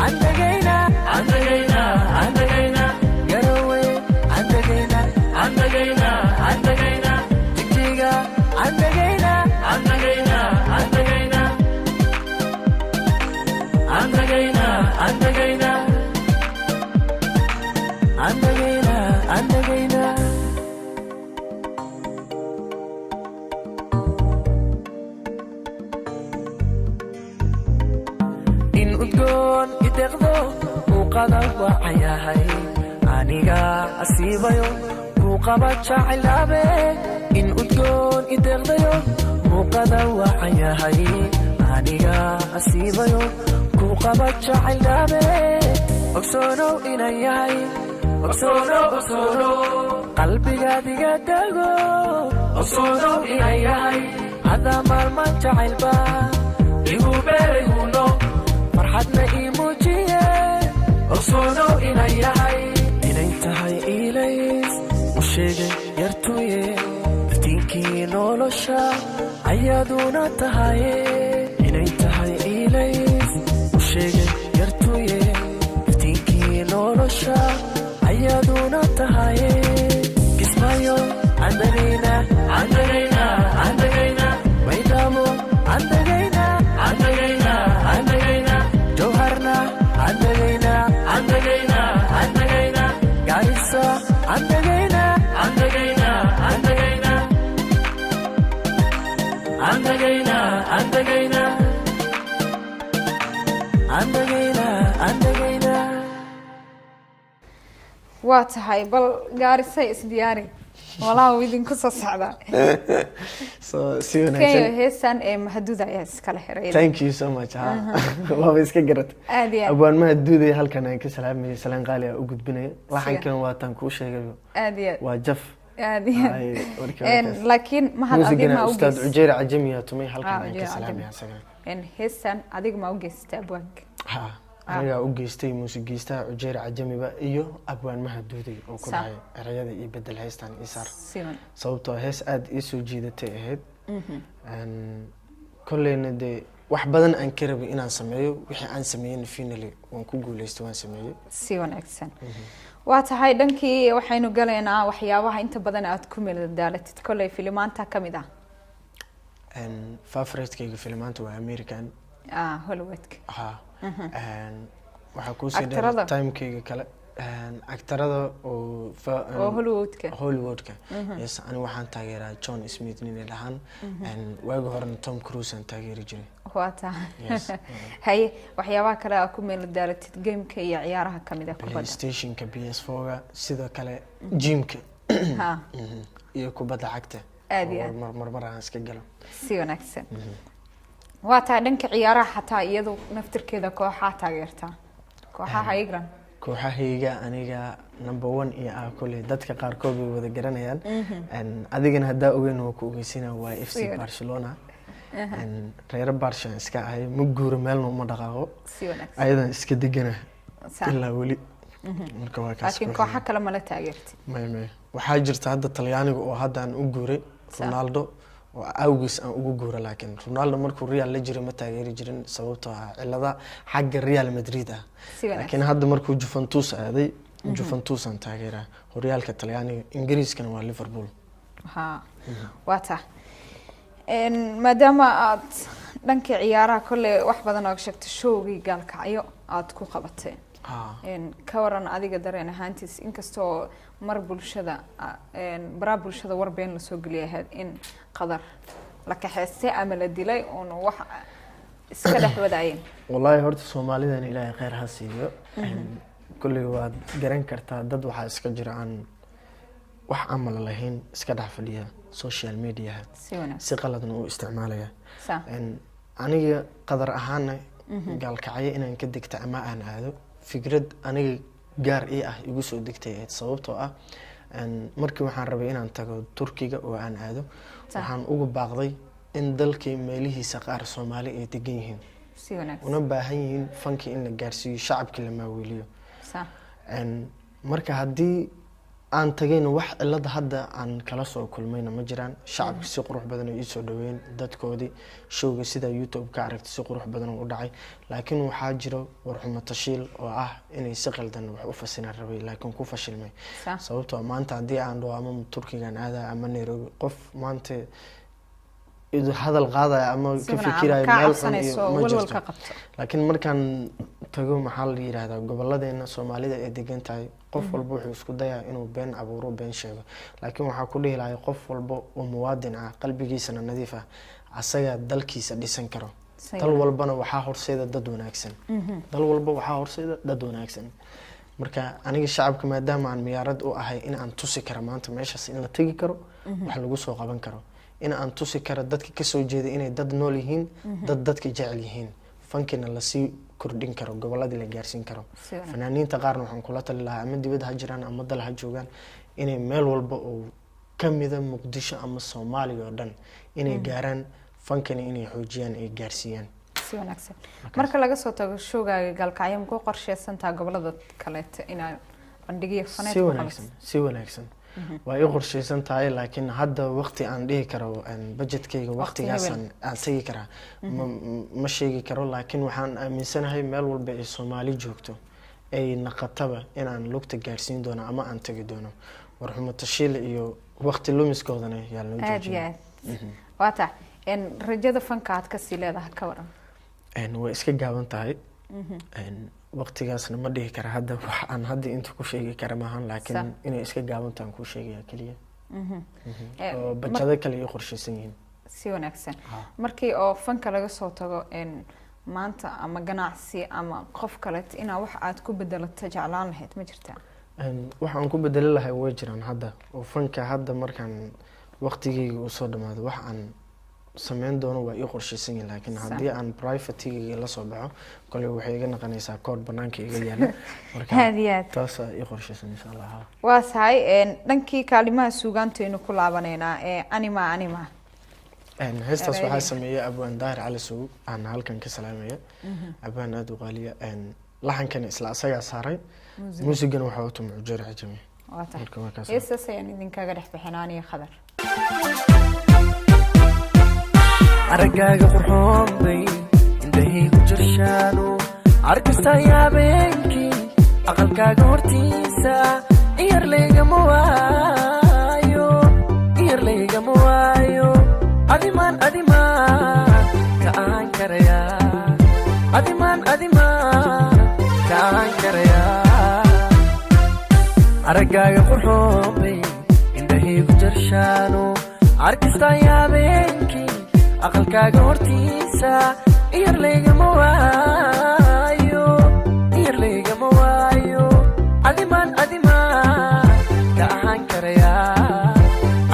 andagayna, andagayna, andagayna. Garowe andagayna, andagayna, andagayna. Jigjiga andagayna, andagayna, andagayna, andagayna, andagayna, andagayna, andagayna. In udgoon ideqdo uu qada wacayahay, aniga asiibayo kuu qaba jacaylabe. In udgoon ideqdayo muuqada wacayahay, aniga asiibayo kuu qaba jacaylabe. Ogsoonow inan yahay, ogsoonow, ogsoonow, qalbigaadiga dago. Ogsoonow inan yahay, hadaa maalmaan jacaylba igu beerayuno, farxadna ii muujiye. Ogsoonow inan yahay, inay tahay ilays u sheegay yartuye, iftiinkii nolosha ayaaduna tahaye. Inay tahay ilays u sheegay yartuye, iftiinkii nolosha ayaaduna tahaye. Kismaayo andagayna, andagayna, andagayna. Baydhabo andagayna, andagayna, andagayna. Jowharna andagayna, andagayna, andagayna. Gaarisa andagayna, andagayna, andagayna, andagayna, andagayna, andagayna, andagayna. Waa tahay, bal gaarisay isdiyaari, walaa uu idinku soo socdaa. So si Kenya. wanaagsan. Heestan ee Mahaduda ayaa iskala xiray. Thank you so much. Ha, waaba iska garat. Aad iyo aad. Abwaan Mahaduuday halkan aan ka salaamaya, salaan qaali ah u gudbinaya. Laxankan waataan kuu sheegayo. Aad iyo aad. Waa jaf. Aad iyo aad. Ay, warkii warkaas. Laakiin Mahad, adiga muusigana ma u Ustaad geys Cujeer Cajamiya tumay, halkan Ah, aan ka Cujeer salaamaya Cajami. isagana. Heestan adiga ma u geysatay abwaanka? Ha, anigaa u geystay, muusigiistaha Cujeer Cajamiba iyo abwaan Mahaduuday oo ku dhahay erayada iyo bedel heestan isaar. Siman. Sababtoo hees aada ii soo jiidatay ahayd. Kolleyna dee wax badan aan ka rabay inaan sameeyo, wixii aan sameeyeyna finally waan ku guuleystay, waan sameeyey. Si wanaagsan. Waa tahay, dhankii waxaynu galaynaa waxyaabaha inta badan aad ku meeldaalatid. Kolley filimaanta ka mid ah. Favoritekayga filimaanta waa American. Ah, Hollywoodka. Ha, waxaa kuusii dheer Aktarada? timekayga kale aktarada oo oo Hollywoodka. Hollywoodka, yes. Ani waxaan taageeraa John Smith nin dhahaan. Waagi horena Tom Cruise aan taageeri jiray. Waa tahay. Yes. Haye, waxyaabaha kale aad ku meeldaalatid, gameka iyo ciyaaraha kamid ah kubadda? PlayStationka, PS4-ga, sidoo kale gymka iyo kubadda cagta. Aad iyo aad. Mar mar aan iska galo. Si wanaagsan. Waa tahay, dhanka ciyaaraha xataa iyadu naftirkeeda kooxaa taageertaa, kooxaha England? Kooxahayga aniga number one iyo ah kolley dadka qaarkood way wada garanayaan. Adigana haddaa ogeyn waa ku ogeysina, waa FC Barcelona. Reero Barshan iska ahay, ma guuro, meelna uma dhaqaaqo. Si wanaagsan. Ayadan iska degana ilaa weli, marka waa kaas. Laakiin kooxda. Kooxo kale mala taageertid? May, waxaa jirta hadda Talyaaniga oo hadda aan u guuray, Ronaldo oo awgiis aan ugu guura. Laakiin Ronaldo markuu Real la jiray ma taageeri jirin, sababtoo ah cilada xagga Real Madrid ah. Si wanaagsan. Laakiin hadda markuu Juventus aaday, Juventus aan taageeraa horyaalka Talyaaniga. Ingiriiskana waa Liverpool. Ha, waa taa. Maadaama aad dhanka ciyaaraha kolley wax badan ooga sheegtay, showgii Gaalkacyo aada ku qabatay, ka waran adiga dareen ahaantiis, inkastoo mar bulshada baraha bulshada war been lasoo geliyay ahayd in Qadar la kaxeystay ama la dilay, oon wax iska dhex wadaayeen? Wallaahi horta Soomaalidan Ilaahay kheyr ha siiyo. Kolley waad garan kartaa, dad waxaa iska jira aan wax camal lahayn, iska dhex fadhiya social mediaha, Si wanaagsan. si qaladna u isticmaalaya. Aniga Qadar ahaana Gaalkacyo inaan ka degta ama aan aado, fikrad aniga gaar ii ah igu soo degtay ahayd, sababtoo ah Markii waxaan rabay inaan tago Turkiga oo aan aado, Sax. waxaan uga baaqday in dalkii meelihiisa qaar Soomaali ay degan yihiin, Si wanaagsan. una baahan yihiin fankii in la gaarsiiyo, shacabkii la maaweeliyo. Marka haddii aan tagayna, wax cilada hadda aan kala soo kulmayna ma jiraan. Shacabka si qurux badan ay iisoo dhaweyn dadkoodii. Showga sida YouTube ka aragtay si qurux badan u dhacay, laakiin waxaa jiro warxumo tashiil oo ah inay si qaldan wax u fasilaan rabay, laakiin ku fashilmay. Sababtoo ah maanta haddii aan dhaho ama Turkigan aada ama Nairobi, qof maanta idu hadal qaadaya ama Si ka wanaagsan, fikiraya kaa meel xun iyo cabsanayso oo ma walwal jirto. ka qabto. Laakiin markaan tago, maxaa la yidhaahdaa, goboladeena Soomaalida ay degan tahay, qof walba wuxuu isku dayaa inuu been abuuro, been sheego. Laakiin waxaa ku dhihi lahay, qof walba oo muwaadin ah, qalbigiisana nadiif ah, asagaa dalkiisa dhisan karo. Dal walbana waxaa horseeda dad wanaagsan. Dal walba waxaa horseeda dad wanaagsan. Marka aniga shacabka, maadaama aan miyaarad u ahay, in aan tusi karo maanta meeshaas in la tegi karo, wax lagu soo qaban karo, in aan tusi karo dadka kasoo jeeda inay dad nool yihiin, dad dadka jecel yihiin, fankina lasii kordhin karo, goboladii la gaarsiin karo. Si wanaagsan. Fanaaniinta qaarna waxaan kula tali lahaa, ama dibadda ha jiraan ama dal ha joogaan, inay meel walba oo kamida Muqdisho ama Soomaaliya oo dhan inay gaaraan, fankana inay xoojiyaan, ay gaarsiiyaan. Si wanaagsan. Marka laga soo tago showgaaga Gaalkacyo, ma ku qorsheysantaa gobolada kaleeta inaa bandhigyo faneed Si ku wanaagsan, qabato? si wanaagsan waa ii qorsheysan tahay, laakiin hadda waqti aan dhihi karo budgetkayga waqtigaasaan aan tegi karaa ma sheegi karo. Laakiin waxaan aaminsanahay meel walba ay Soomaali joogto ay naqataba inaan lugta gaarsiin doono ama aan tegi doono. Warxumo tashiil iyo waqti lumiskoodana yaa loo Aada iyo joojin. aad waa tahay. Rajada fanka aad kasii leedahay, ka waran? Way iska gaaban tahay. Waqtigaasna ma dhihi kara hadda, wax aan hadda inta ku sheegi kara maahan, laakiin inay iska gaaban tahay aan kuu sheegaya keliya, oo bajado kale ii qorshaysan yihiin. Si wanaagsan. Markii oo fanka laga soo tago, maanta ama ganacsi ama qof kaleet inaa wax aad ku bedelato jeclaan lahayd, ma jirtaa? Waxaan ku bedeli lahay way jiraan hadda, oo fanka hadda markaan waqtigeyga uu soo dhamaado wax aan sameyn doono waa ii qorshaysan yihiin, laakiin haddii aan privatigeyga la soo baxo, koley waxay iga naqanaysaa kood banaanka iga yaala. Marka Aad iyo aad. taasaa ii qorshaysan, insha Allah, ha. Waa tahay. Dhankii kaalimaha suugaantaynu ku laabaneynaa ee Anima Anima. Heestaas waxaa Erayada. sameeyey Abwaan Daahir Cali Sow, aan halkan ka salaamaya, abwaan aada u qaaliya. Laxankana isla asagaa saaray, muusigana waxaa u tumay Ujeer Cajami. Waa tahay. Marka waa kaas. Heestaas ayaan idinkaga dhex bixinaaniyo Khadar. Araggaaga qurxoon bay indhahaygu jirshaano, arkasta habeenkii aqalkaaga hortiisa iyar laygama waayo, iyar laygama waayo. Adimaan, adimaan ka ahaan karaya, adimaan, adimaan ka ahaan karaya. Araggaaga qurxoon bay indhahaygu jarshaano, arkasta habeenkii aqalkaaga hortiisa iyar laygama waayo, iyar laygama waayo. Adimaan, adimaan ka ahaan karaya,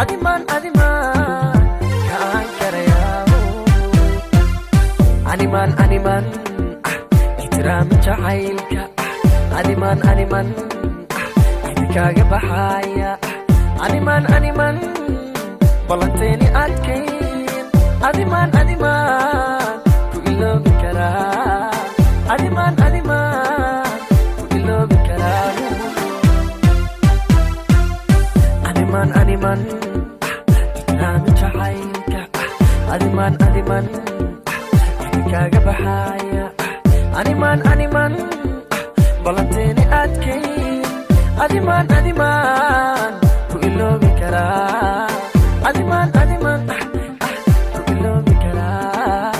adimaan, adimaan ka ahaan karaya. Animan, animan ah, ixtiraami jacaylka ah. Animan, animan ah, idinkaaga baxaya ah. Animan, animan ballanteeni adkayn. Adimaan, adimaan ku iloobi karaa, adimaan, adimaan ku iloobi karaa. Animan, animan ah, ixtiraami jacaylka ah. Adimaan, adiman ah, idinkaaga baxaya ah. Animan, animan ah, ballanteeni adkayn. Adimaan, adimaan ku iloobi karaa, adimaan, adimaan ah ah, ku iloobi karaa.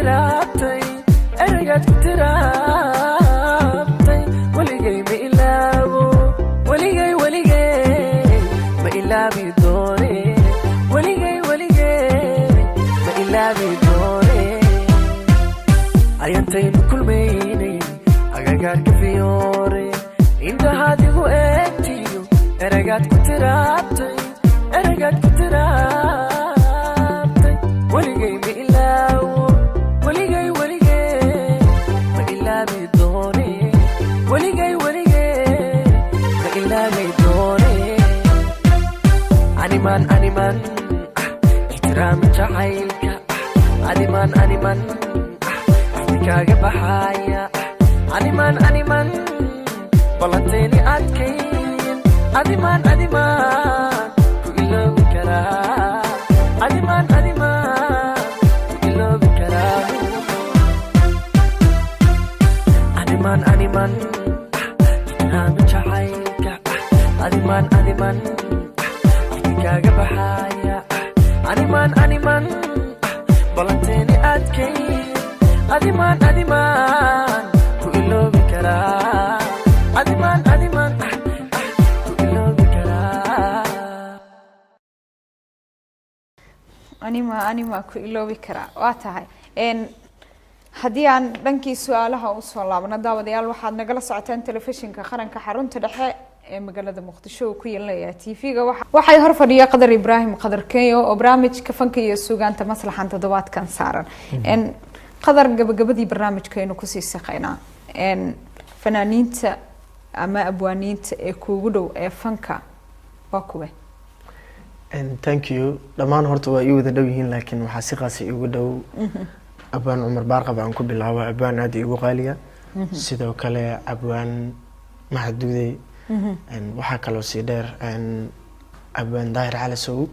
tiraabtay, ereygaad ku tiraabtay, weligay ma ilaabo, weligay, weligay ma ilaabi doone, weligay, weligay ma ilaabi doone. Ayantaynu kulmaynay agagaarka Fiyoore, indhahaad igu eegtiyo ereygaad ku tiraabtay, ereygaad ku tiraabtay, weligay ma ilaawo, weligay, weligay ma ilaabi doone, weligay, weligay ma ilaabi doone. Animan, animan ixtiraami jacaylka, animan, animan kaaga baxaya, animan, animan ballanteeni adkayn, adimaan, adimaan ku iloobi karaa, adimaan, adimaan ku iloobi karaa. Animan, animan ixtiraami jacaylka, adimaan, adiman kaaga baxaya, animan, animan ballanteeni adkayn, adimaan, adimaan ku iloobi karaa, adimaan, adimaan ku iloobi karaa. Anima, anima ku iloobi karaa, waa tahay. Haddii aan dhankii su-aalaha usoo laabno, daawadayaal, waxaad nagala socotaan Telefishinka Qaranka, xarunta dhexe ee magaalada Muqdisho uu ku yeelanayaa TV-ga. Waxay hor fadhiya Qadar Ibraahim Qadar Kenyo oo barnaamijka fanka iyo suugaanta maslaxan toddobaadkan saaran. Qadar, gabagabadii barnaamijka aynu kusii shaqeynaa. Fanaaniinta ama abwaaniinta ee kuugu dhow ee fanka waa kuwe? Thank you. Dhammaan horta waa ii wada dhow yihiin, laakiin waxaa si qaasa iigu dhow Abwaan Cumar Baarqab aan ku bilaabo, abwaan aada iigu qaaliya. Sidoo kale Abwaan Maxaduudey. Waxaa kaloo sii dheer Abwaan Daahir Cali Sow.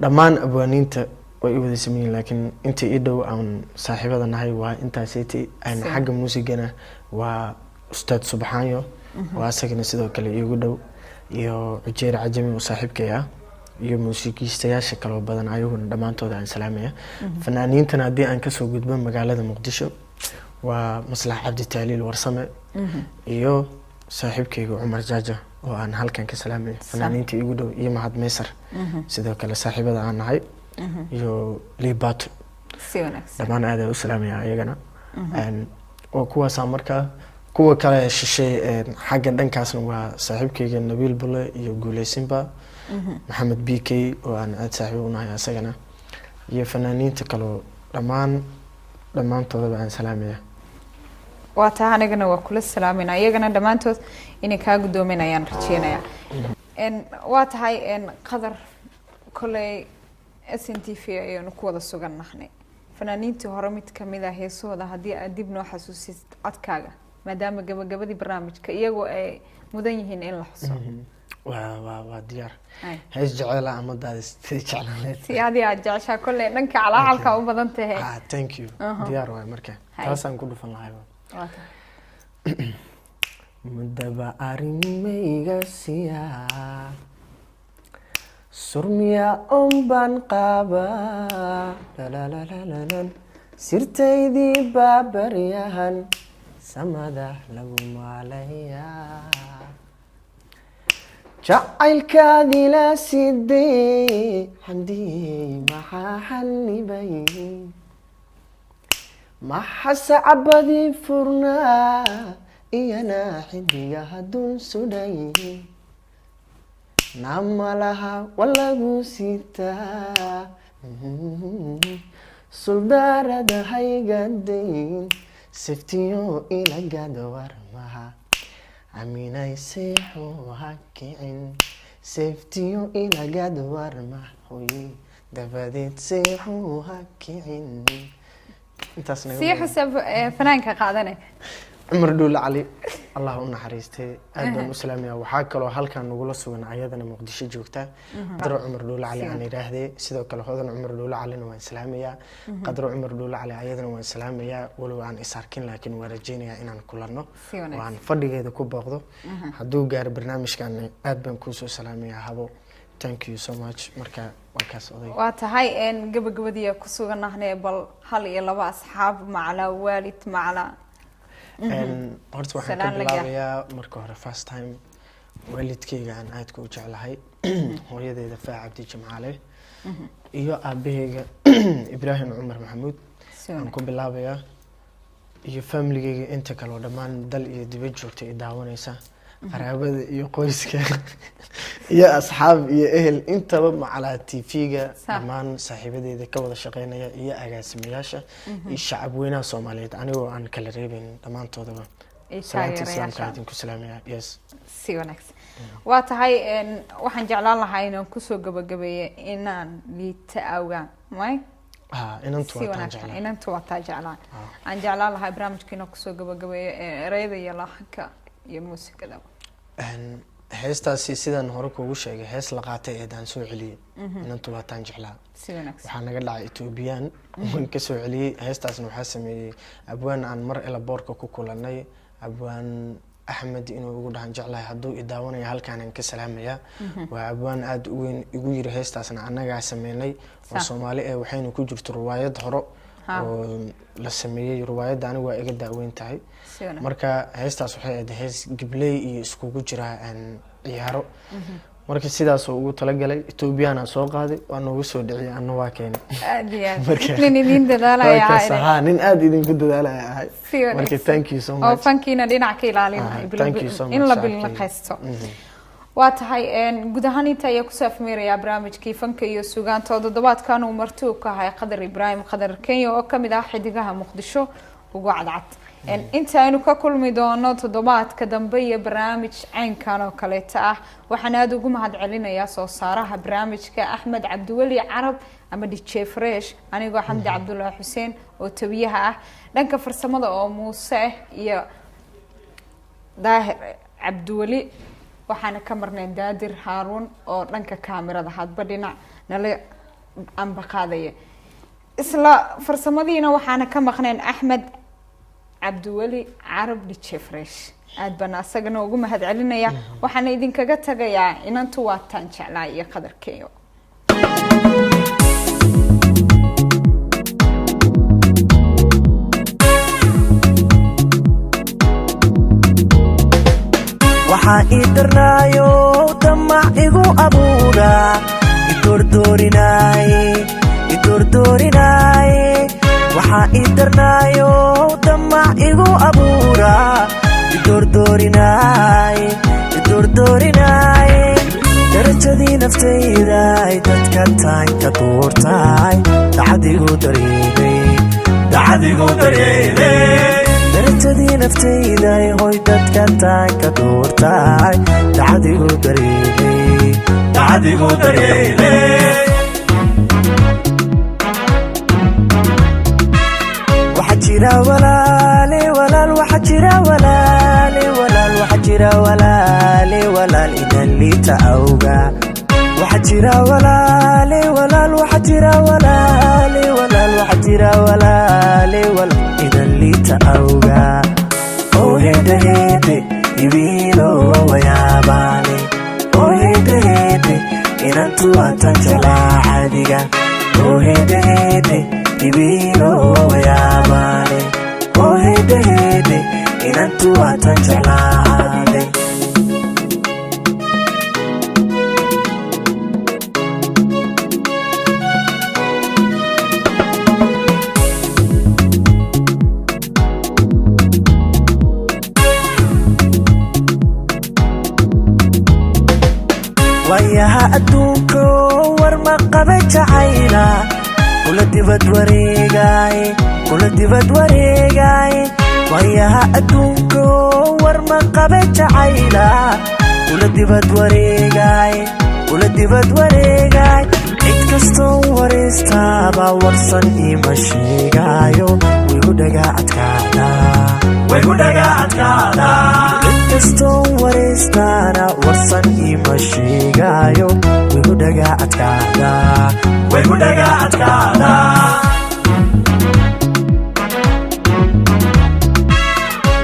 Dhammaan abwaaniinta way i wada sameeyiin, laakiin inta ii dhow aan saaxiibada nahay waa intaaseti. Xagga muusigana waa Ustaad Subxaanyo oo asagana sidoo kale iigu dhow, iyo Cujeer Cajami oo saaxiibkay ah, iyo muusikiistayaasha kaloo badan, ayaguna dhammaantooda aan salaamaya. Fanaaniintana haddii aan kasoo gudbo, magaalada Muqdisho waa Maslax Cabdi Tahliil Warsame iyo saaxiibkayga Cumar Jaaja oo aan halkan ka salaamaya, fanaaniinta iigu dhow, iyo Mahad Meysar, sidoo kale saaxiibada aan nahay, iyo Libato. Si wanaagsan. Dhammaan aad u salaamaya ayagana. Oo kuwaasaa markaa. Kuwa kale shishay xagga dhankaasna waa saaxiibkayga Nabiil Bule iyo Guuleysinba, Maxamed B K oo aan aada saaxiib unahay asagana, iyo fanaaniinta kaleo dhammaan, dhammaantoodaba aan salaamaya. Waa taa, anigana waa kula salaamayna, iyagana dhammaantood inay kaa guddoominayaan rajeynaya. Waa tahay Qadar, kolley SNTV ayaynu ku wada sugan nahnay. Fanaaniintii hore mid kamid a heesahooda haddii aad dib noo xasuusid codkaaga, maadaama gabagabadii barnaamijka iyagoo ay mudan yihiin in la xuso. Waa diyaar. Hees jecela ama daadis jeclaaleed? Si adii aad jeceshaa, kolley dhanka calaacalka u badan tahay. Ah, thank you. Diyaar waay marka. Taasaan ku dhufan lahay. Waa tahay. Mudaba arrimayga siyaa surmiya on baan qaabaa, lalalalan, sirtaydii baa baryahan samada lagu maalayaa, jacaylkaadii la sidee xamdiyey, maxaa xanibay, maxase cabadii furnaa, iyana xidigaha dul sudhay, namalaha walagu sitaa, suldaarada haygadayn, siftiyo ilagada warmaha, aminay seexo ha kicin, seftiyo ilagad warmaha, hoye dabadeed seexo ha kicin. Intaas naga sii badan. Xuseb fanaanka qaadane. Cumar Dhuule Cali, Allah u naxariistay, aad baan u salaamaya. Waxaa kaloo halkan nagula sugan, ayadana Muqdisho joogta, Qadro Cumar Dhuule Cali aan idhaahdee. Sidoo kale Hodan Cumar Dhuule Calina waan salaamayaa. Qadro Cumar Dhuule Cali ayadana waan salaamayaa, walow aan is arkin, laakiin waan rajeynayaa inaan kulanno Si wanaagsan. oo aan fadhigeeda ku booqdo hadduu gaaro barnaamijkan. Aad baan kuusoo salaamayaa, habo. Thank you so much. Marka Waa kaas odayga. Waa tahay. Gabagabadiya ku suganahne, bal hal iyo laba asxaab, macalaa waalid, macalaa Horta waxaan ka Salaan la gaar. bilaabayaa marka hore, first time, waalidkayga aan aadka u jeclahay, hooyadeyda Faa Cabdi Jimcaale iyo aabaheyga Ibraahim Cumar Maxamuud Si aan wanaagsan. ku bilaabayaa, iyo familigeyga inta kale oo dhammaan dal iyo dibad joogta i daawanaysa, qaraabada iyo qoyska iyo asxaab iyo ehel intaba, macalaa TV-ga, dhammaan saaxiibadeeda ka wada shaqeynaya iyo agaasimayaasha iyo shacab weynaha Soomaaliyeed, anigoo aan kala reebeyn dhammaantoodaba. Iyo Salaanta islaamka taageerayaasha. idinku salaamaya, yes. Si wanaagsan. Waa tahay. Waxaan jeclaan lahaa inaan kusoo gabagabeeyo inaan liita awgaan may Ha, inantu si waa taan wanaagsan. jeclaa. Inantu waa taa jeclaan. Aan jeclaan lahaa barnaamijka inaan kusoo gabagabeeyo ereyada iyo lahanka iyo muusikada. Heestaasi sidaan hore kuugu sheegay, hees la qaatay eed aan soo celiyey, inantu waa taan jeclaa. Si wanaagsan. Waxaa naga dhacay Ethoobiyan, waan ka soo celiyey. Heestaasna waxaa sameeyey abwaan aan mar elaboorka ku kulanay, abwaan Axmed inuu igu dhahan jeclahay. Hadduu i daawanaya, halkaanaan ka salaamayaa. Waa abwaan aada u weyn. Igu yiri heestaasna annagaa sameynay oo Soomaali eh, waxayna ku jirto riwaayad horo oo la sameeyey. Riwaayadda anigu waa iga daaweyn tahay. Si wanaagsan. Marka heestaas waxay ahayd hees gibley iyo iskugu jira ciyaaro. Marka sidaasoo ugu talagalay Ethoobiyaana soo qaaday, waa noogu soo dhiciyay, anna waa keenay. Aad iyo aad nin idin dadaalaya. Markaas, ahaa. Haa, nin aada idinku dadaalaya ahay. Si Marka wanaagsan. thank you so oo much. fankiina dhinac ka ilaalinayo. Thank you so in much, la saaxiibkay. bilnaqaysto. Waa tahay. Guud ahaan inta ayaa kusoo afmeerayaa barnaamijkii fanka iyo sugaanta oo toddobaadkan uu marti u ka ahay Qadar Ibraahim Qadar Kenya, oo kamid ah xidigaha Muqdisho ugu cadcad. Inta aynu ka kulmi doono toddobaadka dambe iyo barnaamij caynkan oo kaleeta ah, waxaan aada ugu mahad celinayaa soo saaraha barnaamijka Axmed Cabdiweli Carab ama DJ Fresh, anigoo Xamdi Cabdulaahi Xuseen oo tabiyaha ah, dhanka farsamada oo Muuse ah iyo Daahir Cabdiweli, waxaana ka marnay Daadir Haaruun oo dhanka kaamirada hadba dhinac nala ambaqaadaya. Isla farsamadiina waxaana ka maqnayn Axmed Cabdiweli Carab DJ Fresh. Aad baan asagana ugu mahad celinaya. Waxaana idinkaga tagayaa inantu waa taan jeclaa iyo Qadarkeeyo. Waxaa ii darnaayo damac igu abuura, idordoorinaaye, idordoorinaaye. Waxaa ii darnaayo damac igu abuura, idordoorinaaye, idordoorinaaye. Darajadii naftayda ay dadka taanka duurtaay, dacadigu dareemay, dacadigu dareemay. Darajadii naftayda ay hoy dadka taanka duurtaay, dacadigu dareemay, dacadigu dareemay. Waxaa jira walaale walaal, waxaa jira walaale walaal, waxaa jira walaale walaal inaan liita awga. Waxaa jira walaale walaal, waxaa jira walaale walaal, waxaa jira walaale walaal inaan liita awga. Oh hede hede ibiilo wayaabaale. Oh hede hede inantu waatan jeclaa caadiga. Oh hede hede ibiilo wayaabaale. Oh hede hede inantu waatan jeclaa caadiga. Waayaha adduunko war ma qabe jacayla, kula dibad wareegaay, kula dibad wareegaay. Waayaha adduunko war ma qabe jacayla, kula dibad wareegaay, kula dibad wareegaay. Cid kastoo waraystaaba warsan ima sheegaayo, wigu dhagaa adkaada, wigu dhagaa adkaada. Cid kastoo waraystaana warsan ima sheegaayo, wigu dhagaa adkaada, wigu dhagaa adkaada.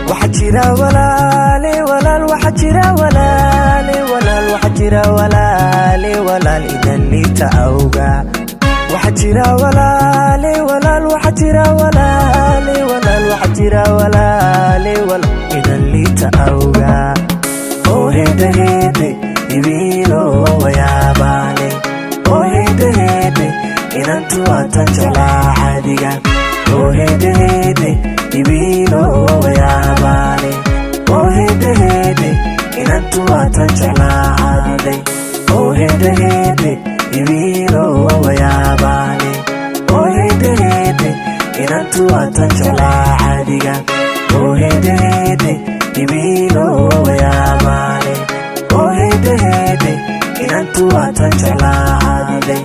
Waxaa jira walaale walaal, waxaa jira walaale walaal, waxaa jira walaale walaal inaan liita awga. Jira walaale, walaal, waxa jira walaale, walaal, waxa jira walaale, walaal, inan liita awga. Oo hede hede ibiilo wayaabaane. Oo hede hede inantu waatan jeclaa caadiga. Oo hede hede ibiilo wayaabaane. Oo hede hede inantu waatan jeclaa caadiday. Oo hede hede ibiilo wayaabaane. Oo hede hede inantu waatan jeclaa caadiga. Oo hede hede ibiilo wayaabaane. Oo hede hede inantu waatan jeclaa caadiday.